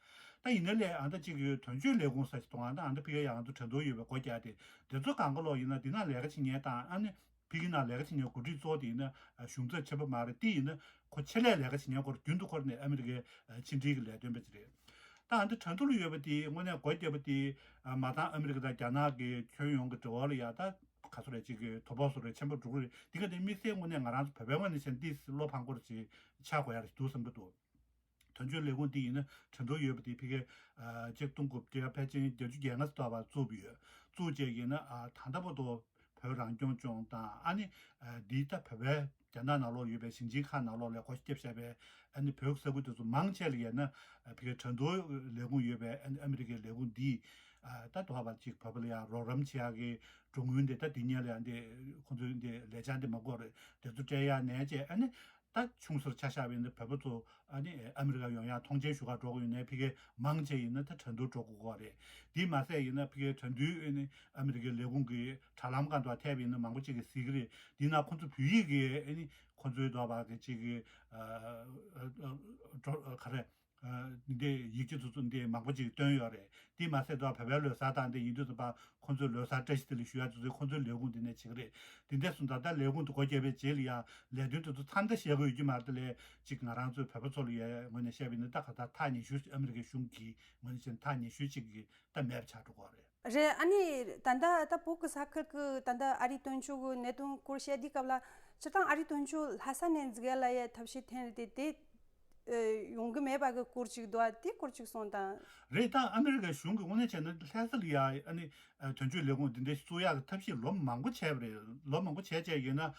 ད་ཡིན་ན་ལས་ཨ་ད་ཅིག་གི་དོན་གཅོད་ལས་ཁུངས་ས་ཞིག་གཏོང་ཨ། ད་ཨ་ད་ཕི་གའི་ཡང་ང་ཚོ་གྲོས་འདོགས་ཡོད་པའི་སྒོ་རྒྱག་དེ་དེ་ཚོ་གང་ག་ལོག་ཡིན་ན་འདི་ན་ལས་ཀ་བྱེད་མཁན་དང་ཨ་ནི་ཕ་གི་ནང་ལས་ཀ་བྱེད་མཁན་འགོ་ཁྲིད་གཙོ་བོ་དེ་ཡིན་ན་གཞུང་ཚབ་ཆེན་པོ་མ་རེད། དེ་ཡིན་ན་ཁོ་ཆེད་ལས་ལས་ཀ་བྱེད་མཁན་སྐོར་རྒྱུན་དུ་འཁོར་ནས་ཨ་མི་རི་ཀའི་ཕྱི་འབྲེལ་གྱི་ལས་དོན་པ་ཅིག་རེད། ད་ཨ་འདི་ཁྲ་འདུ་ལ་ཡོད་པ་དེ་དངོས་གནས་སྒོ་བརྒྱབ་པ་དེ་མ་མཐའ་ཨ་མི་རི་ཀ་དང་རྒྱ་ནག་གི་ཁྱོན་ཡོངས་ཀྱི་འབྲེལ་བ་ལ་ཡ་ད་ག་ཚོད་རེད་ཅིག་གི་དོ་ཕོག་བཟོ་རེད་ཆེན་པོ་འགྲོ་གི་རེད། འདི་ག་དེ་དམིགས་བསལ་དངོས་གནས་ང་རང་ཚོ་བོད་པའི་ངོས་ནས་བཤད་ན་འདི་བློ་ཕམ་སྐོར་ཅིག་ཆགས་དགོས་ཡ་རེད་འདུག་བསམ་གྱི་འདུག་དོན་གཅོད་ལས་ཁུངས་འདི་ཡིན་ན་ཁྲ་འདུ་ཡོད་པ་དེ་ཕ་གི་ཨ་ཆིག་སྟོང་དགུ་བརྒྱ་ཕལ་ཆེར་བརྒྱད་ཅུ་གྱ་ལྔ་ཙམ་ལ་བཙུགས་པ་ཡོད། བཙུགས་བྱས་ཡིན་ན་ཨ་ད་ལྟ་བར་དུ་བོད་རང་སྐྱོང་ལྗོངས་དང་ཨ་ནི་ཨ་འདི་ད་བོད་པའི་རྒྱ་ནག་ནང་ལོགས་ཡོད་པའི་ཞིང་ཆེན་ཁག་ནང་ལོགས་ལ་སྒོ་བརྒྱབ་བཞག་པའི་ཨ་ནི་བོད་ས་ཁུལ་དེ་ཚོ་མང་ཆེ་ལ་ཡིན་ན་ཨ་ཕ་གི་ཁྲ་འདུ་ལས་ཁུངས་ཡོད་པའི་ཨ་ནི་ཨ་མི་རི་ཀའི་ལས་ཁུངས་འདིས་ཨ་ད་དོ་བ་ཅིག་བོད་པ་ལ་ཡང་རོགས་རམ་བྱེད་ཡག་གི་གྲོན་དངུལ་འདི་ད་འདི་ཉིད་ལ་ཡང་འདི་ཁོང་ཚོའི་འདི་ལས་འཆར་འདི་མ་དགོས་རེད། དེ་ཚོ་སྤྲད་ཡག་ནས་བྱས་ཨ་ནི། ད་ཆུང་སར་ཆ་བཞག་པ་ཡིན་ན་བོད་པ་ཚོ་ཨ་ནི་ཨ་མི་རི་ཀ་ཡོང་ཡག་མཐོང་མཆན་ཞུ་ག་འགྲོ་གི་ཡོད་ནའི་ཕ་གི་མང་ཆེ་ཡིན་ན་ད་ཁྲ་འདུ་འགྲོ་དགོས་ཀྱི་རེད། དེ་མ་ཟད་ཡིན་ན་ཕ་གི་ཁྲ་འདུའི་ཨ་ནི་ཨ་མི་རི་ཀའི་ལས་ཁུངས་ཀྱི་དྲ་ལམ་སྒང་དུ་ཐེབས་ཡིན་ན་མང་པོ་ཅིག་གིས་གཟིགས་ཀྱི་རེད། དེ་ན་ཁོང་ཚོ་བོད་ཡིག་གི་ཨ་ནི་ཁོང་ཚོའི་འདོད་པ་གི་ཅིག་གི་ཨ་ཨ་ཨ་ག་རེ་ཨ་འདི་འདྲའི་ཡིག་ཆ་ཚོ་ཚོ་འདི་མང་པོ་ཅིག་བཏོན་ཡོད་རེད། དེ་མ་ཟད་དུ་བོད་པའི་ལོ་གསར་དང་དེ་ཡིན་དུས་ཙམ་པ་ཁོང་ཚོའི་ལོ་གསར་བཀྲ་ཤིས་བདེ་ལེགས་ཞུ་ཡག་དུས་ཚོད་ཁོང་ཚོའི་ལས་ཁུངས་འདི་ནས་བྱེད་ཀྱི་རེད། དེ་འདྲ་སོང་ཙང་ད་ལས་ཁུངས་དེ་སྒོ་བརྒྱབ་པའི་རྗེས་ལ་ཡང་ལས་དོན་དེ་ཚོ་མཚམས་བསྡད་བཞག་གི་ཡོད་ཀྱི་མ་རེད། དེ་ལས་ཅིག་ང་རང་ཚོའི་བོད་པ་ཚོ་ལ་ཡའི་ངོས་ནས་བཤད་པ་ཡིན་ན་ད་ག་ད་ཐག་ཉེ་ཤོས་ཨ་མི་རི་ཀའི་གཞུང་གི་ངོས་ནས་བཤད་ན་ཐག་ཉེ་ཤོས་ཅིག་གི་ད་མེད་པ་ཆགས་འགྲོ་གི་རེད། རེད། ཨ་ནི་ད་ལྟ་ད་བོད་ཀྱི་ས་ཁུལ་གྱི་ད་ལྟ་ཨ་རིའི་དོན་གཅོད་ཀྱི་གནད་དོན་སྐོར་བཤད་དུས་སྐབས་ལ་སྤྱིར་བཏང་ཨ་རིའི་དོན་གཅོད་ལྷ་ས་ནས་འཛུགས་ཡ་ལ་ཡའི་ཐབས་ཤེས་འཐེན་རེད་དེ་དེ་ཡོང་གི་མེད་པ་གི་སྐོར་ཅིག་འདུག་ཨ། དེ་སྐོར་ཅིག་གསུངས་དང་། རེད། ད་ཨ་མི་རི་ཀའི་གཞུང་གི་དངོས་གནས་བྱས་ན་ལྷ་ས་ལ་ཡ་ཨ་ནི་དོན་གཅོད་ལས་ཁུངས་འདི་འདྲ་བཙུགས་ཡག་གི་ཐབས་ཤེས་ལོ་མང་པོ་བྱས་པ་རེད། ལོ་མང་པོ་བྱས་བྱས་ཡིན་ན་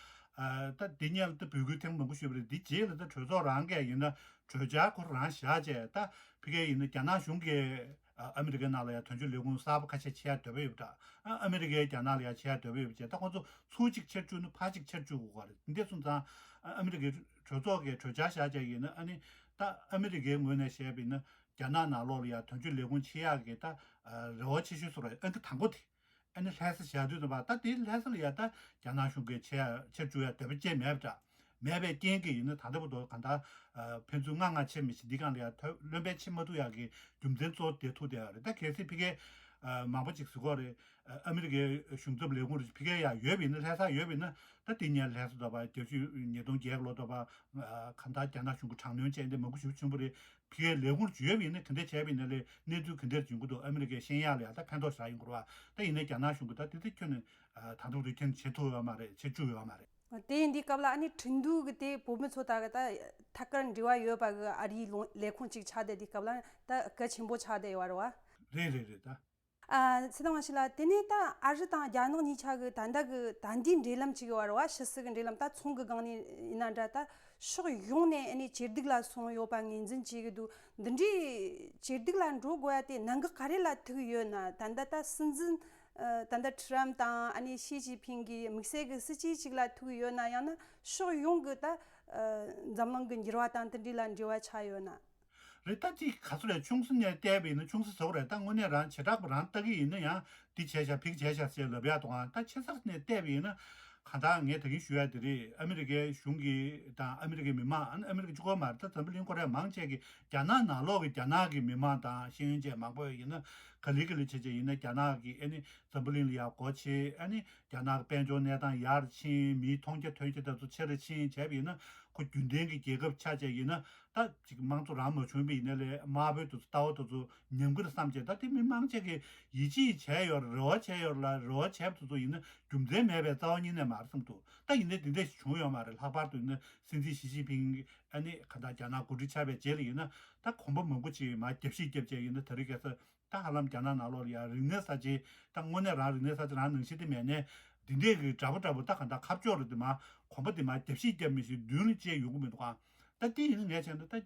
ད་འདི་སྔོན་ལ་ད་འབོད་སྐུལ་ཐེངས་མང་པོ་ཞུས་པ་རེད། འདི་རྗེས་ལ་ད་གྲོས་ཚོགས་རང་གིས་ཡིན་ན་གྲོས་འཆར་ཁོ་རང་བཞག་བྱས་ད་ཕ་གིའི་ཡིན་ན་རྒྱ་ནག་གཞུང་གིས་ཨ་མི་རི་ཀའི་ནང་ལ་ཡང་དོན་གཅོད་ལས་ཁུངས་གསར་པ་ཁ་ཤས་ཕྱེ་ཡ་འདོད་པ་ཡོད་པ་འདྲ། ཨ་མི་རི་ཀའི་རྒྱ་ནག་ལ་ཡང་ཕྱེ་ཡ་འདོད་པ་ཡོད་པ་བྱས་ད་ཁོང་ཚོ་ཚུར་གཅིག་ཕྱིར་བཅུག་ན་ཕར་གཅིག་ཕྱིར་བཅུག་དགོས་པ་རེད། འདི་འདྲ་སོང་ཙང་ཨ་མི་རི་ཀའི་གྲོས་ཚོགས་ཀྱིས་གྲོས་འཆར་བཞག་བྱས་ཡིན་ན་ཨ་ནི་ད་ཨ་མི་རི་ཀའི་ངོས་ནས་བཤད་པ་ཡིན་ན་རྒྱ་ནག་ནང་ལོགས་ལ་ཡང་དོན་གཅོད་ལས་ཁུངས་ཕྱེ་ཡག་གི་ད་རེ་བ་ཆེ་ཤོས་སུ་རེད། ཨ་ནི་དང་པོ་དེ། ཨ་ནི་ལྷ་ས་བཞག་དུས་ཙམ་པ་ད་དེ་ལྷ་ས་ལ་ཡ་ད་རྒྱ་ནག་གཞུང་གིས་ཆེ་ཡ་ཆེར་བཅུག་ཡ་འདོད་པ་ཅན་མེད་པ་འདྲ། མེད་པའི་རྐྱེན་གྱིས་ཡིན་ན་ད་ལྟ་བར་དུ་གང་ལྟར་ཕན་ཚུན་ལྔ་ལྔ་ཕྱེ་མི་ཤེས་འདི་གང་ལ་ཡ་ཐོ་བློན་པོ་ཕྱེ་མ་ཐུབ་ཡ་གི་རྒྱུ་མཚན་གཙོ་བོ་དེ་ཐུག་བསྡད་ཡོད་རེད། ད་གལ་སྲིད་ཕ་གིའི་མང་པོ་ཅིག་ཟེར་གྱི་ཡོད་རེད། ཨ་མི་རི་ཀའི་གཞུང་ཚབ་ལས་ཁུངས་རེ་ཕ་གིར་ཡ་ཡོད་པ་ཡིན་ན་ལྷ་སར་ཡོད་པ་ཡིན་ན་ད་དེ་ཉིད་ལྷ་ས་འདྲ་པོ་བརྒྱད་ཅུ་ཉིས་སྟོང་བརྒྱད་ལོ་འདྲ་པོ་གང་ལྟར་རྒྱ་ནག་གཞུང་གི་དྲག་གནོན་བྱས་འདི་མང་པོ་ཞིག་བྱུང་བ་རེད། ཕ་གིའི་ལས་ཁུངས་ཡོད་པ་ཡིན་ན་ག་འདྲ་བྱས་པ་ཡིན་ན་ལས་གནས་ཚུལ་ག་འདྲ་ཡོང་གི་འདུག་ཨ་མི་རི་ཀའི་ཤེས་ཡག་ལ་ཡང་ད་ཕན་ཐོགས་ཞེ་དྲག་ཡོང་གི་རེད་བ། ད་ཡིན་ནའི་རྒྱ་ནག་གཞུང་གིས་ད་དེ་ཚོ་ཁྱོན་ནས་ད་དུང་རུ་ཁྱོན་བྱེད་ཐུབ་ཡོད་མ་རེད། བྱེད་བཅུག་ཡོད་མ་རེད། དེ་ཡིན་དུས་སྐབས་ལ་ཨ་ནི་ཁྲིན་ཏུའུ་གི་དེ་བོད་མི་ཚོ་ད་གི་ད་ཐད་ཀར་འབྲེལ་བ་ཡོད་པ་གི་ཨ་རིའི་ལུང་ལས་ཁུངས་གཅིག་ཆགས་བསྡད་དུས་སྐབས་ལ་ད་གལ་ཆེན་པོ་ཆགས་བསྡད་ཡོད་རེད་བ། རེད་རེད་རེད་ད། ཨ་ཚེ་དང་བ་ཞིག་ལ་དེ་ནས་ད་ཨ་རི་དང་རྒྱ་ནག་གཉིས་ཆ་གི་ད་ལྟ་གི་ད་ལྟའི་འབྲེལ་ལམ་ཅིག་ཡོད་རེད་བ། ཕྱི་སྲིད་གི་འབྲེལ་ལམ་ད་ཚོང་གི་སྒང་ནས་ཡིན་ན་འདྲ་ད་ཕྱོགས་ཡོངས་ནས་ཨ་ནི་ཇེ་སྡུག་ལ་སོང་ཡོད་པ་ངོས་འཛིན་བྱེད་གི་འདུག་འདི་འདྲའི་ཇེ་སྡུག་ལ་འགྲོ་དགོས་ཡ་དེ་གནད་འགག་ག་རེ་ལ་ཐུག་ཡོད་ན། ད་ལྟ་ད་སྲིད་འཛིན་ད་ལྟ་ཁྲི་རམ་དང་ཨ་ནི་ཞི་ཅིན་ཕིང་གི་དམིགས་བསལ་གི་སྲིད་ཇུས་ཅིག་ལ་ཐུག་ཡོད་ན་ཡང་ན་ཕྱོགས་ཡོངས་གི་ད་འཛམ་གླིང་གི་འགྱུར་བ་དང་དེ་འདྲའི་ལ་འབྲེལ་བ་ཆགས་ཡོད་ན། རེད། ད་ཅིག་ག་ཚོད་རེད། ཆུང་ས་ནས་བལྟས་པ་ཡིན་ན་ཆུང་ས་ཟེར་བ་རེད། ད་དངོས་གནས་རང་བྱེ་བྲག་པ་རང་ལྟ་གི་ཡིན་ན་ཡང་འདི་བྱས་ཤག་ཕིག་བྱས་ཤག་ཟེར་ལབ་ཡག་འདུག་ཨང་། ད་ཆེ་སར་ནས་བལྟས་པ་ཡིན་ན་གང་ལྟར་ངས་ད་གིན་ཞུ་ཡག་དེ་རེད། ཨ་མི་རི་ཀའི་གཞུང་གི་དང་ཨ་མི་རི་ཀའི་མི་མང་ཨ་ནི་ཨ་མི་རི་ཀ་གཅིག་པོ་མ་རེད། ད་འཛམ་བུ་གླིང་ཁོ་རང་མང་ཆེ་གི་རྒྱ་ནག་ནང་ལོགས་ཀྱི་རྒྱ་ནག་གི་མི་མང་དང་ཤེས་ཡོན་ཅན་མང་པོ་ཡིན་ན་ག་ལེ་ག་ལེ་བྱས་བྱས་ཡིན་ན་རྒྱ་ནག་གི་ཨ་ནི་འཛམ་བུ་གླིང་ལ་ཡག་སྒོ་ཕྱེ། ཨ་ནི་རྒྱ་ནག་གི་དཔལ་འབྱོར་གནས་སྟངས་ཡར་ཕྱིན། མིའི་མཐོང་རྒྱ་ཐོས་རྒྱ་དེ་ཚོ་ཆེ་རུ་ཕྱིན་བྱས་པ་ཡིན་ན་ཁོ་རྒྱུན་ལྡན་གྱི་རྒྱལ་ཁབ་ཆགས་བྱས་ཡིན་ན། ད་ཅིག་དམངས་གཙོ་རང་མ་བྱུང་བ་ཡིན་ན་ལས་དམར་པོའི་དུ་ལྟ་བ་དེ་ཚོ་ཉམས་ཀྱི་རེད་བསམ་བྱས། ད་དེ་མི་མང་ཆེ་གིས་ཡིད་ཆེས་བྱས་ཡོད་རེད། རེ་བ་བྱས་ཡོད་རེད་ལ། རེ་བ་བྱས་པ་དེ་ཚོ་ཡིན་ན་རྒྱུ་མཚན་མེད་པའི་རྩ་བ་ཉིད་ནས་མ་རེད་བསམ་འདུག་ད་ཡིན་ནའི་དེ་འདྲ་ཞིག་བྱུང་ཡོད་མ་རེད། ལྷག་པར་དུ་ཡིན་ན་སྲིད་འཛིན་ཞི་ཅིན་ཕིང་ཨ་ནི་ག་ད་རྒྱ་ནག་འགོ་ཁྲིད་ཆགས་པའི་རྗེས་ལ་ཡིན་ན་ད་གོམ་པ་མང་པོ་ཅིག་མར་རྒྱབ་བཤིག་རྒྱབ་བྱས་ཡིན་ན་ད་རེས་ཁ་སང་ད་ཧ་ལམ་རྒྱ་ནག་ནང་ལོགས་ལ་ཡང་རིག་གནས་གསར་བརྗེ། ད་དངོས་གནས་རང་རིག་གནས་གསར་བརྗེ་རང་ནང་བཞིན་དེ་མེད་ནས་འདི་འདྲས་ཀྱི་འདྲ་པོ་འདྲ་པོ་ད་གང་ལྟར་ཁ་ཕྱོགས་རེ་དེ་མ་གོམ་པ་དེ་མ་རྒྱབ་བཤིག་རྒྱབ་མི་ཤེས་མདུན་ལ་བཅད་ཡོང་གི་མི་འདུག་ག་ད་དེ་ཡིན་ན་ངས་བྱས་ན་ད་ག་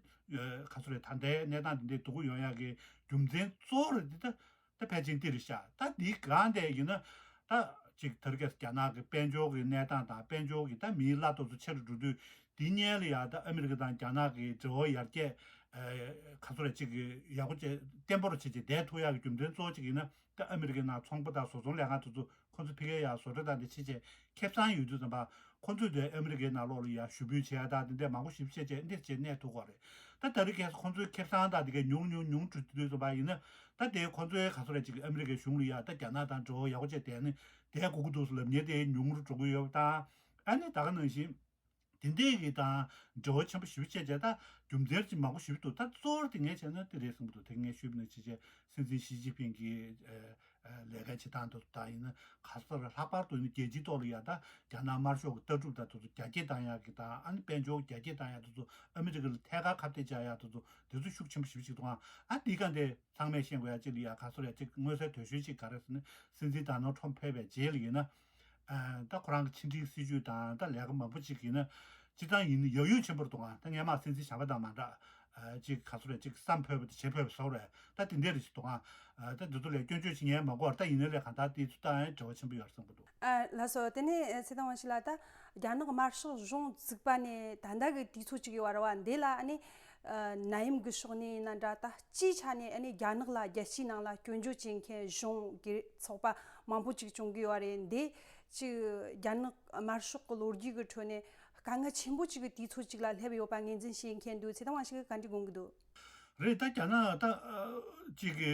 ཚོད་རེད། ད་ལྟའི་གནས་སྟངས་འདི་འདྲས་སྡུག་གུ་ཡོང་ཡག་གི་རྒྱུ་མཚན་གཙོ་བོ་རེ་འདི་ད་ད་ཕལ་ཆེར་འདི་རེད་ཤག་ད་འདི་གང་འདྲས་ཡིན་ན་ད་ཅིག་ད་རེས་ཀྱི་རྒྱ་ནག་གི་དཔལ་འབྱོར་གྱི་གནས་སྟངས་དང་དཔལ་འབྱོར་གྱི་ད་མིའི་གླ་དེ་ཚོ་ཆེ་རུ་འགྲོ་དུས་འདི་སྔོན་ལ་ཡ་ད་ཨ་མི་རི་ཀ་དང་རྒྱ་ནག་གི་འབྲེལ་བ་ཡར་རྒྱས། ག་ཚོད་རེད་ཅིག་ཡག་པོ་བྱས་བརྟན་པོ་རུ་བྱས་བྱས་བསྡད་ཐུབ་ཡག་གི་རྒྱུ་མཚན་གཙོ་བོ་གཅིག་ཡིན་ན། ད་ཨ་མི་རི་ཀའི་ནང་ཚོང་པ་དང་བཟོ་ཚོང་ལས་ཁང་དེ་ཚོ་ཁོ་ཚོ་ཕ་གིར་ཡར་བཟོ་གྲྭ་དང་དེ་ཕྱིན་བྱས་ཁེ་བཟང་ཡོད་དུས་ཙམ་པ་ཁོ་ཚོས་དེ་ཨ་མི་རི་ཀའི་ནང་ལོགས་ལ་ཡར་ཞུ་འབུལ་བྱེད་ཡ་དང་དེ་འདྲས་མང་པོ་ཞིག་བྱས་བྱས་འདི་བྱས་གནས་ཐུབ་ཀྱི་རེད། ད་ད་རེས་ཁ་སང་ཁོ་ཚོའི་ཁེ་བཟང་དང་དེ་གས་ཉུང་ཉུང་ཉུང་འགྲོ་དུས་ཙམ་པ་ཡིན་ན། ད་དེ་ཁོ་ཚོའི་ག་ཚོད་རེད་ཅིག་ཨ་མི་རི་ཀའི་གཞུང་ལ་ཡར་ད་རྒྱ་ནག་དང་འབྲེལ་བ་ཡག་པོ་བྱས་བསྡད་ནས་བསྡད་དགོས་ཀྱི་འདུག་ལབ་མཁན་དེ་ཉུང་རུ་འགྲོ་གི་ཡོད་པ་དང་། ཨ་ནི་ད་ག་ནང་བཞིན། དེ་འདྲས་ཀྱི་དང་འབྲེལ་བ་ཆེན་པོ་ཞེ་པོ་བྱས་བྱས་ད་རྒྱུ་མཚན་ཅིག་མང་པོ་ཞེ་པོ་འདུག་ད་གཙོ་བོར་དེ་ངས་བྱས་ན་དེ་རེད་བསམ་གྱི་འདུག་དེ་ངས་ཞུས་པ་ནང་བཞིན་བྱས་སྲིད་འཛིན་ཞི་ཅིན་ཕིང་གི་ཨ་ཨ་ལས་ཀ་བྱེད་སྟངས་དེ་ཚོ་དང་ཡིན་ན་ག་ས་ར་ལྷག་པར་དུ་ཡིན་ན་རྒྱལ་སྤྱིའི་ཐོག་ལ་ཡ་ད་རྒྱ་ནག་དམར་ཤོག་གི་ལྟ་གྲུབ་དང་དེ་ཚོ་རྒྱ་སྐྱེད་བཏང་ཡག་གི་དང་ཨ་ནི་དཔལ་འབྱོར་རྒྱ་སྐྱེད་བཏང་ཡག་དེ་ཚོ་ཨ་མི་རི་ཀ་ལ་ཐད་ཀར་ཁ་གཏད་བཅག་ཡག་དེ་ཚོ་དེ་ཚོ་ཤུགས་ཆེན་པོ་ཞེ་པོ་ཅིག་འདུག་ཨ་ཨ་འདི་ག་འདི་ཚང་མས་ཤེས་དགོས་ཡག་ཅིག་ལ་ཡ་ག་ས་ར་ཅིག་མངོན་གསལ་དོད་ཤོས་ཅིག་ག་རེ་ཟེར་ན་སྲིད་འཛིན་ཌོ་ནལ་ཊམ་ཕེབས་པའི་རྗེས་ལ་ཡིན་ན། ཨ་ད་ཁོ་རང་གི་ཕྱི་འབྲེལ་སྲིད་ཇུས་དང་ད་ལས་ཀ་མང་པོ་ཅིག་ཡིན་ན། སྤྱིར་བཏང་ཡིན་ན་ཡག་ཡོད་ཆེན་པོ་རེད་འདུག་ཨ་ད་སྔས་མ་སྲིད་འཛིན་གཞན་པ་དང་མ་འདྲ། ཨ་ཅིག་ག་ཚོད་རེད་ཅིག་བསམ་ཕོད་པ་དང་བྱེད་ཕོད་པ་བཟོ་རེད། ད་དེ་འདྲས་རེད་ཞིག་འདུག་ཨ་ད་འདི་ཚོ་ལ་སྐྱོན་བརྗོད་བྱེད་མཁན་མང་པོ་ཡོད་རེད། ད་ཡིན་ན་ལས་གང་ལྟར་དེ་ཚོ་ད་ཡང་འབྲེལ་བ་ཆེན་པོ་ཡོད་རེད་བསམ་གྱི་འདུག་ཨ་ལགས་སོ། དེ་ནས་ཚེ་བརྟན་དབང་ཕྱུག་ལགས། ད་རྒྱ་ནག་དམར་ཤོག་གཞུང་བཙུགས་པ་ནས་ད་ལྟ་གི་དུས་ཚོད་ཅིག་ཡོད་རེད་བ། འདི་ལ་ཨ་ནི་ཨ་ནད་ཡམས་ཀྱི་ཕྱོགས་ནས་ཡིན་ན་འདྲ། ད་སྤྱིའི་ཆ་ནས་ཨ་ནི་རྒྱ་ནག་ལ་རྒྱལ་སྤྱིའི་ནང་ལ་སྐྱོན་བརྗོད་བྱེད་མཁན་གཞུང་སྒེར་ཚོགས་པ་མང་པོ་ཅིག་བྱུང་གི་ཡོད་རེད། འདི་ཅིག་རྒྱ་ནག་དམར་ཤོག་གི་ལོ་རྒྱུས་ཀྱི་ཁྲོད་ནས་དཀའ་ངལ་ཆེན་པོ་ཅིག་གི་དུས་ཚོད་ཅིག་ལ་སླེབས་ཡོད་པ་ངོས་འཛིན་བྱེད་མཁན་འདུག་ཚེ་བརྟན་དབང་ཕྱུག་གིས་ག་འདྲ་དགོངས་ཀྱི་འདུག་རེད། ད་རྒྱ་ནག་ད་ཨ་ཅིག་གི་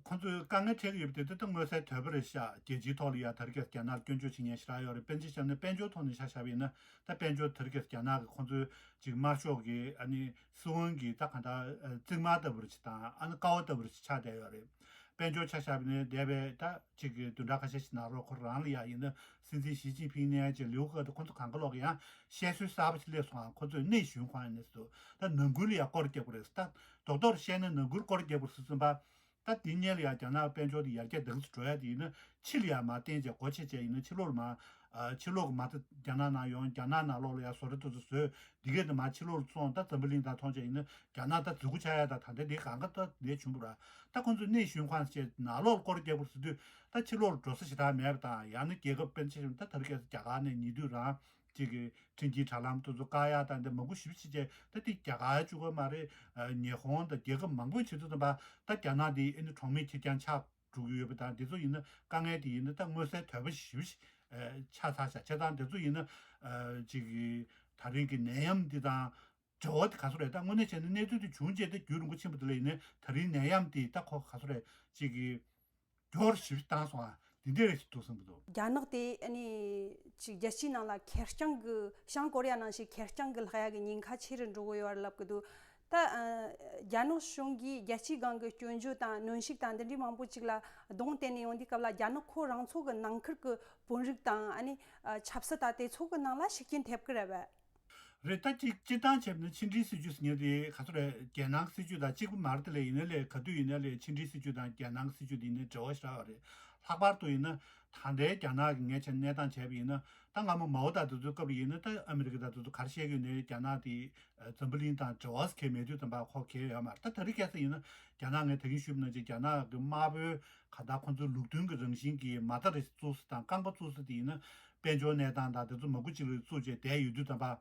ཁོང་ཚོས་དཀའ་ངལ་འཕྲད་ཀྱི་ཡོད་པ་དེ་ད་ད་མངོན་གསལ་དོད་པོ་རེད་ཤག་རྒྱལ་སྤྱིའི་ཐོག་ལ་ཡ་དར་རྒྱས་རྒྱ་ནག་སྐྱོན་བརྗོད་བྱེད་མཁན་ཞེ་དྲག་ཡོད་རེད། དཔེར་ན་ཆ་བཞག་ན་དཔལ་འབྱོར་ཐོག་ནས་ཆ་བཞག་པ་ཡིན་ན། ད་དཔལ་འབྱོར་དར་རྒྱས་རྒྱ་ནག་གི་ཁོང་ཚོའི་ཅིག་དམར་ཤོག་གི་ཨ་ནི་སྲིད་དབང་གི་ད་གང་ལྟར་ཨ་རྩིག་དམར་ལྟ་བུ་རེ་ཅིག་དང་ཨ་ནི་ཀ་བ་ལྟ་བུ་རེ་ཅིག་ཆགས་བསྡད་ཡོད་རེད། དཔལ་འབྱོར་ཆ་བཞག་པ་ཡིན་ན་འདས་པའི་ད་ཅིག་གི་བདུན་ཕྲག་ཁ་ཤས་ཤིག་ནང་ལོགས་ཁོ་རང་ལ་ཡ་ཡིན་ན་སྲིད་འཛིན་ཞི་ཅིན་ཕིང་ནས་ཅིག་ལིའུ་ཁེ་དང་ཁོ་ཚོ་གང་ག་ལོག་གི་ཡང་བཤད་སྲོལ་གསར་པ་ཞིག་སླེབས་སོང་ཨ། ཁོ་ཚོས་ནེ་ཞུན་ཧུའང་ནས་ཟེར་འདུག་ད་ནང་ཁུལ་ལ་ཡ་སྐོར་རྒྱག་པ་རེད། ད་རྡོག་རྡོག་བཤད་ན་ནང་ཁུལ་སྐོར་རྒྱག་པ་རེད་ཟེར་ཙམ་པ། ད་དེ་སྔོན་ལ་ཡ་རྒྱ་ནག་དཔལ་འབྱོར་དེ་ཡར་རྒྱས་འདུག་སེ་འགྲོ་ཡ་དེ་ཡིན་ན་ཕྱི་ལ་ཡ་མར་བསྟན་བྱས་སྒོ་ཕྱེ་བྱས་ཡིན་ན་ཕྱི་ལོགས་ལ་མར་ཨ་ཕྱི་ལོགས་ཀྱི་མ་རྩ་རྒྱ་ནག་ནང་ཡོང་། རྒྱ་ནག་ནང་ལོགས་ལ་ཡ་བཟོ་གྲྭ་དེ་ཚོ་བཟོས། དེ་གས་དེ་མར་ཕྱི་ལོགས་ལ་བཙོང་། ད་འཛམ་བུ་གླིང་དང་མཐོང་བྱས་ཡིན་ན་རྒྱ་ནག་ད་རྫིག་པོ་ཆགས་ཡ་ད་ད་ལྟ་དེ་གང་ག་ད་དེ་བྱུང་བ་ར། ད་ཁོང་ཚོས་ནེ་ཞུན་ཧུའང་ཟེར་བྱས་ནང་ལོགས་ལ་སྐོར་རྒྱག་པ་ཟེར་དུས་ད་ཕྱི་ལོགས་ལ་འགྲོ་ས་ཞེ་དྲག་མེད་པ་དང་། ཡང་ན་རྒྱལ་ཁབ་དཔེར་ན་ཆ་བཞག་ན་ད་དེ་རིང་ཁ་སང་རྒྱ་གར་ནས་ཉེ་དུས་རང་ཅིག་གི་ཁྲིམས་ཀྱི་དྲ་ལམ་དེ་ཚོ་བཀག་ཡ་དང་དེ་མང་པོ་ཞེ་པོ་ཅིག་བྱས། ད་དེ་རྒྱ་གར་གཅིག་པོ་མ་རེད། ཨ་ཉི་ཧོང་དང་རྒྱལ་ཁབ་མང་པོ་བྱེད་དུས་ཙམ་པ་ད་རྒྱ་ནག་དེ་ཨ་ནི་གྲོགས་མེད་ཁེར་རྐྱང་ཆགས་འགྲོ་གི་ཡོད་པ་དང་། དེ་ཚོ་ཡིན་ན་དཀའ་ངལ་དེ་ཡིན་ན་ད་མངོན་གསལ་དོད་པོ་ཞེ་པོ་ཅིག་ཨ་ཆགས་ཚར་ཤག་བྱས་ཙང་དེ་ཚོ་ཡིན་ན་ཨ་ཅིག་གི་ད་རིང་གི་ནད་ཡམས་འདི་དང་འབྲེལ་བ་དེ་ག་ཚོད་རེད། ད་དངོས་གནས་བྱས་ན་གནས་ཚུལ་དེ་བྱུང་རྗེས་ད་རྒྱུན་རིང་པོ་ཕྱིན་པ་དེ་ལ་ཡིན་ན་ད་རིང་ནད་ཡམས་དེ་ད་ཁོ་ག་ཚོད་རེད་ཅིག་གི་འགྱུར་ཞིག་བཏང་སོང་ཨ། འདི་འདྲ་རེད་ཞིག་འདུག་བསམ་གྱི་འདུག་རྒྱ་ནག་དེ་ཨ་ནི་ཅིག་རྒྱལ་སྤྱིའི་ནང་ལ་ཁེར་རྐྱང་གི་བྱང་ཀོ་རི་ཡ་ནང་བཞིན་ཁེར་རྐྱང་གི་ལྷག་ཡ་གི་ཉེན་ཁ་ཆེ་རུ་འགྲོ་གི་ཡོད་རེད་ལབ་གི་འདུག་ད་ཨ་རྒྱ་ནག་གཞུང་གིས་རྒྱལ་སྤྱིའི་སྒང་གི་སྐྱོན་བརྗོད་དང་གནོན་ཤུགས་དང་འདི་འདྲའི་མང་པོ་ཅིག་ལ་གདོང་གཏད་ནས་ཡོང་དུས་སྐབས་ལ་རྒྱ་ནག་ཁོ་རང་ཚོ་གི་ནང་ཁུལ་གི་དཔོན་རིགས་དང་ཨ་ནི་ཨ་ཆབ་སྲིད་དང་དེ་ཚོ་གི་ནང་ལ་ཤུགས་རྐྱེན་ཐེབས་ཀྱི་རེད་པས། རེད། ད་གཅིག་སྤྱིར་བཏང་བྱས་པ་ན་ཕྱི་འབྲེལ་སྲིད་ཇུས་ཟེར་མཁན་དེ་ག་ཚོད་རེད། རྒྱལ་ནང་སྲིད་ཇུས་དང་གཅིག་པ་མ་རེད། དེ་ལས་ཡིན་ན་ལས་ག་དུས་ཡིན་ན་ལས་ཕྱི་འབྲེལ་སྲིད་ཇུས་དང་རྒྱལ་ནང་སྲིད་ཇུས་དེ་ཡིན་ན་འབྲེལ་བ་ཞེ་དྲག་ཡོད་རེད། ལྷག་པར་དུ་ཡིན་ན་ད་ལྟའི་རྒྱ་ནག་གི་ངས་བྱས་གནས་སྟངས་བྱས་པ་ཡིན་ན། ད་སྔ་མོ་མའོ་དང་དེ་ཚོའི་སྐབས་ལ་ཡིན་ན་ད་ཨ་མི་རི་ཀ་དང་དེ་ཚོ་ག་རེ་བཤད་ཀྱི་ཡོད་ནའི་རྒྱ་ནག་དེ་འཛམ་བུ་གླིང་དང་འབྲེལ་བ་གང་ཡང་མེད་དུས་ཙམ་པ་ཁོ་གལ་ཡོད་མ་རེད། ད་ད་རེས་ཁ་སང་ཡིན་ན་རྒྱ་ནག་ངས་ད་གིན་ཞུས་པ་ནང་བཞིན་རྒྱ་ནག་གི་དམར་པོའི་ག་ད་ཁོ་ཚོའི་ལུགས་མཐུན་གྱི་རང་བཞིན་གྱི་མ་རྩ་རེ་བཙུགས་ས་དང་རྐང་པ་བཙུགས་ས་དེ་ཡིན་ན་དཔལ་འབྱོར་གནས་སྟངས་དང་དེ་ཚོ་མང་པོ་ཅིག་ལ་བཙུགས་བྱས་བསྡད་ཡོད་དུས་ཙམ་པ།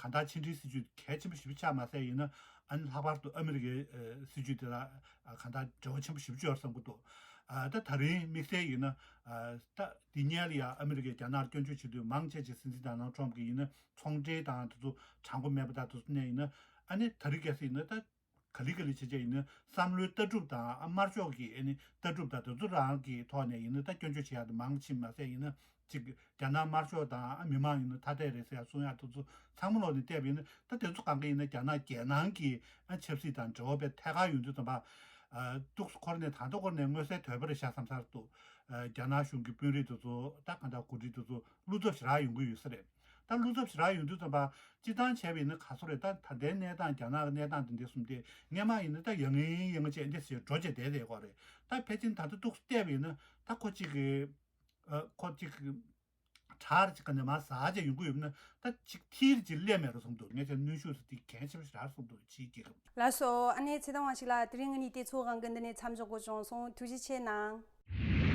གང་ལྟར་ཕྱི་འབྲེལ་སྲིད་ཇུས་གལ་ཆེན་པོ་ཞེ་པོ་ཆགས་མ་ཟད་ཡིན་ན། ཨ་ནི་ལྷག་པར་དུ་ཨ་མི་རི་ཀའི་ཨ་སྲིད་ཇུས་དེ་ལ་ཨ་གང་ལྟར་འབྲེལ་བ་ཆེན་པོ་ཞེ་པོ་ཅིག་ཡོད་བསམ་གྱི་འདུག་ཨ་ད་ད་རིང་དམིགས་བསལ་ཡིན་ན། ཨ་ད་འདི་སྔོན་ལ་ཡང་ཨ་མི་རི་ཀས་རྒྱ་ནག་ལ་སྐྱོན་བརྗོད་བྱེད་དུས་མང་ཆེ་ཆེ་སྲིད་འཛིན་ཌོ་ནལ་ཊམ་གྱིས་ཡིན་ན་ཚོང་འབྲེལ་དང་དེ་ཚོ་དྲང་པོ་མེད་པ་དང་དེ་ཚོ་ནས་ཡིན་ན། ཨ་ནི་ད་རིང་ཁ་སང་ཡིན་ན་ད། ག་ལེ་ག་ལེ་བྱས་བྱས་ཡིན་ན་བསམ་བློའི་ལྟ་གྲུབ་དང་ཨ་དམར་ཕྱོགས་ཀྱི་ཨ་ནི་ལྟ་གྲུབ་དང་དེ་ཚོ་རང་གི་ཐོག་ནས་ཡིན་ན་ད་སྐྱོན་བརྗོད་བྱེད་ཡག་དེ་མང་ཕྱིན་མ་ཟད་ཡིན་ན་ཅིག་རྒྱ་ནག་དམར་ཤོག་དང་ཨ་མི་མང་ཡིན་ན་ཐ་དད་རེད་ཟེར་ཡག་གསུང་ཡག་དེ་ཚོ་ཚང་མ་ལོག་ནས་བལྟས་པ་ཡིན་ན་ད་དེ་ཚོ་གང་ག་ཡིན་ན་རྒྱ་ནག་རྒྱལ་ནང་གི་ཨ་ཆབ་སྲིད་དང་འབྲེལ་བ་དཔེ་ཐད་ཀར་ཡོང་དུས་ཙམ་པ། ཨ་ཏོག་ཙམ་ཁོ་རང་ནས་ད་ལྟ་ཁོ་རང་ནས་མངོན་གསལ་དོད་པོ་རེད་ཤག་བསམ་ཚར་འདུག་ཨ་རྒྱ་ནག་གཞུང་གི་དཔོན་རིགས་དེ་ཚོ་ད་གང་ལྟར་འགོ་ཁྲིད་དེ་ཚོ་བློ་འཚབ་ཞེ་དྲག་ཡོང་གི་ཡོད་ས་རེད། ད་བློ་འཚབ་ཞེ་དྲག་ཡོང་དུས་ཙམ་པ་སྤྱིར་བཏང་བྱས་པ་ཡིན་ན་ག་ཚོད་རེད། ད་ད་ལྟའི་གནས་སྟངས་རྒྱ་ནག་གི་གནས་སྟངས་དེ་འདྲ་གསུམ་དེ་སྔས་མ་ཡིན་ན་ད་ཡང་ངེ་ཡང་ངེ་བྱས་འདི་ཟེར་འགྲོ་བྱས་བསྡད་བསྡད་ཡོད་རེད། ད་ཕལ་ཆེར་ད་ལྟ་ཏོག་ཙམ་བལྟས་པ་ཡིན་ན་ད་ཁོ་གཅིག་གི་ཨ་ཁོ་གཅིག་གི་གྲ་རེ་གཅིག་ག་ནས་མར་ཟག་བྱས་ཡོང་གི་ཡོད་ན་ད་གཅིག་ཐིལ་གཅིག་སླེབས་མེད་རེད་བསམ་འདུག་ངས་བྱས་ན་གནོན་ཤུགས་ཟེར་དེ་གལ་ཆེན་པོ་ཞེ་དྲག་བསམ་འདུག་ཕྱིའི་རྒྱལ་ཁབ། ལགས་སོ། ཨ་ནེ་ཚེ་བརྟན་དབང་ཕྱུག་ལགས། དེ་རིང་ངེད་གཉིས་དེ་ཚོ་དབང་གི་འདི་ནས་མཚམས་འཇོག་དགོས་བྱུང་སོང་། ཐུགས་རྗེ་ཆེ་གནང་།